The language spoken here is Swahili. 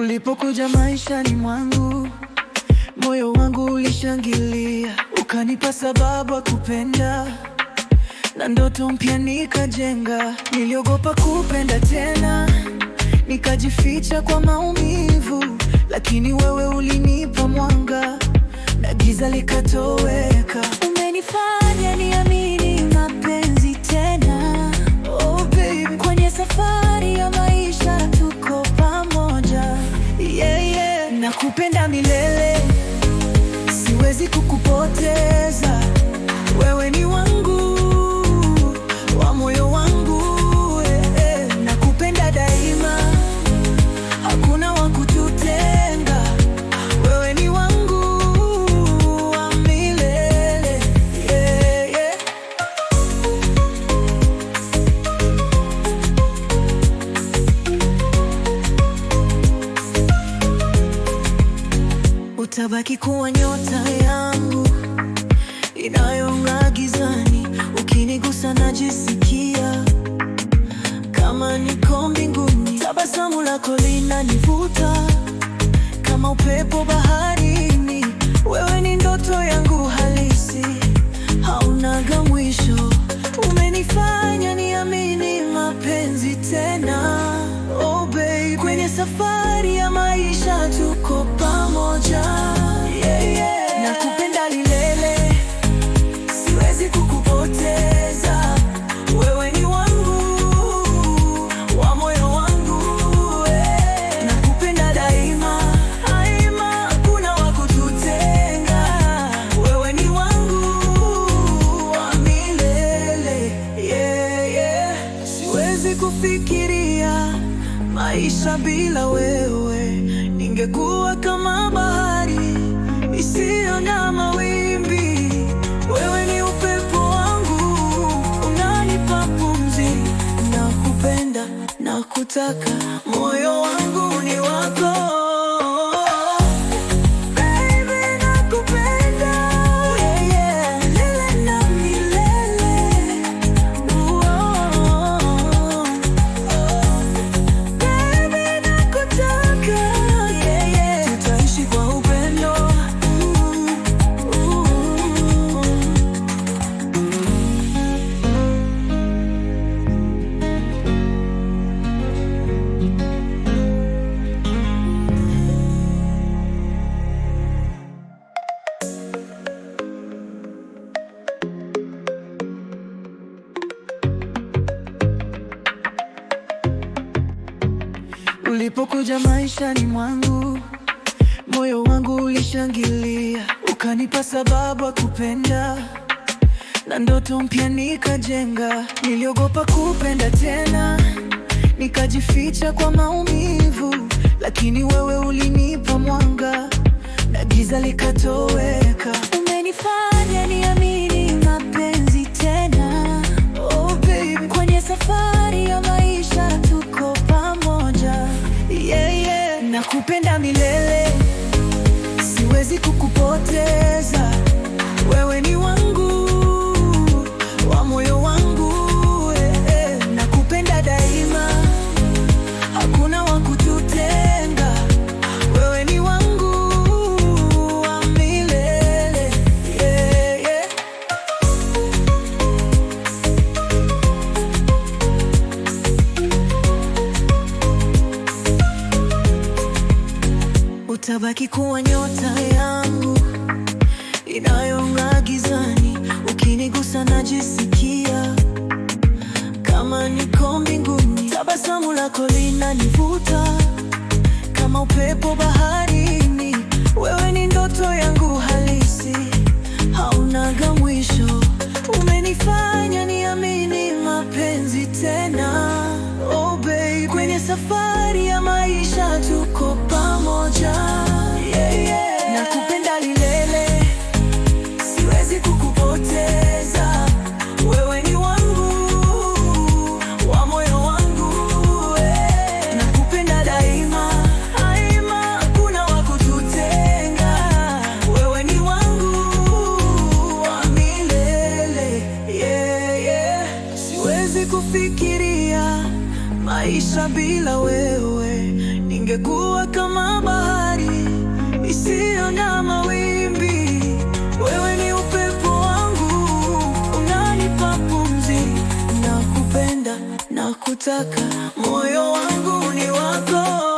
Ulipokuja maishani mwangu, moyo wangu ulishangilia, ukanipa sababu ya kupenda na ndoto mpya nikajenga. Niliogopa kupenda tena, nikajificha kwa maumivu, lakini wewe ulinipa mwanga na giza likatoweka. Umenifanya niamini mapenzi tena. Oh baby, Kwenye safari ya maisha tuko pamoja. Yeah. Nakupenda milele, siwezi kukupoteza. Wewe ni wangu, wa moyo wangu, eh. Nakupenda daima, hakuna wa kututenga. Wewe ni wangu wa milele, yeah. Utabaki kuwa nyota yangu inayong'aa gizani. Ukinigusa najisikia kama niko mbinguni. Tabasamu lako linanivuta kama upepo baharini. Wewe ni ndoto yangu halisi, haunaga mwisho. Umenifanya niamini mapenzi tena. Oh baby, kwenye safari ya maisha tuko pamoja. Yeah. Nakupenda milele, siwezi kukupoteza. Wewe ni wangu, wa moyo wangu, eh. Nakupenda daima, daima, hakuna wa kututenga. Wewe ni wangu wa milele, yeah. Siwezi kufikiria maisha bila wewe. Ningekuwa kama bahari isiyo na mawimbi. Wewe ni upepo wangu, unanipa pumzi. Nakupenda, nakutaka, moyo wangu ni wako. Baby, nakupenda, yeah. Milele na milele. Oh. Baby, nakutaka, yeah. Tutaishi kwa upendo. Ooh. Ulipokuja maishani mwangu, moyo wangu ulishangilia, ukanipa sababu ya kupenda na ndoto mpya nikajenga. Niliogopa kupenda tena, nikajificha kwa maumivu, lakini wewe ulinipa mwanga na giza likatoweka. Umenifanya niamini mapenzi tena. Oh baby, Kwenye safari ya maisha tuko pamoja. Yeah. Nakupenda milele, siwezi kukupoteza. Wewe ni wangu, wa moyo wangu, eh. Nakupenda daima, hakuna wa kututenga. Wewe ni wangu wa milele, yeah. Utabaki kuwa nyota yangu inayong'aa gizani. Ukinigusa najisikia kama niko mbinguni. Tabasamu lako linanivuta kama upepo baharini. Wewe ni ndoto yangu halisi, haunaga mwisho. Umenifanya niamini mapenzi tena. Oh baby, kwenye safari ya maisha tuko pamoja. Yeah. Nakupenda milele, siwezi kukupoteza. Wewe ni wangu, wa moyo wangu, eh. Nakupenda daima, daima, hakuna wa kututenga. Wewe ni wangu wa milele, yeah. Siwezi kufikiria maisha bila wewe. Ningekuwa kama kama bahari isiyo na mawimbi. Wewe ni upepo wangu, unanipa pumzi. Nakupenda, nakutaka, moyo wangu ni wako.